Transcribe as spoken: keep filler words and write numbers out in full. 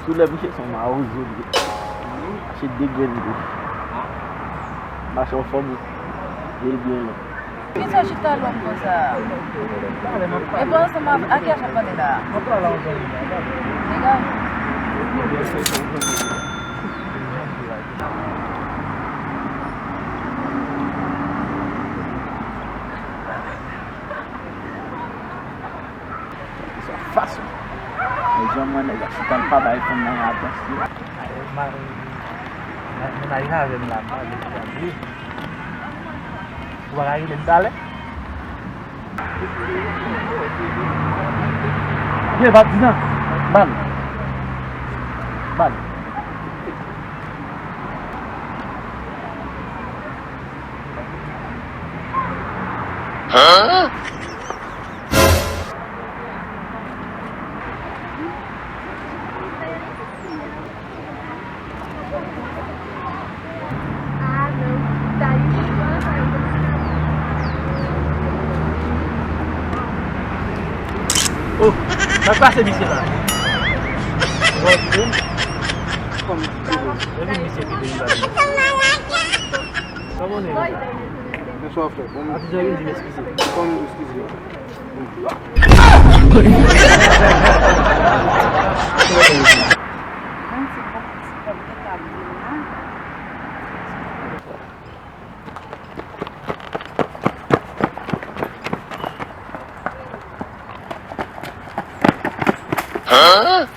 Koulè misye se yon mawozo li ye. Mache degrenn kou. Mache anfòm wi. Jel byen long. Kisa chita lòm konsa? E pa ansanm avè, a kiyès w ap pale la? Egal. Sa fason. Men jan mwen nèg ap chita l pa bay fanm nan atansyon. Mennaj avè m la, m pa vle li ap viv. Ou pa ka rele m talè? Vye, pa di nan. Bal. Bal. Hein? Oh, sa k pase misye la? Bon, bon. Epi misye ki vin la. Kòman w ye? Bonswa, frè. Bon, a ti jan vin di m eskize. Kòman w eskize? Hein?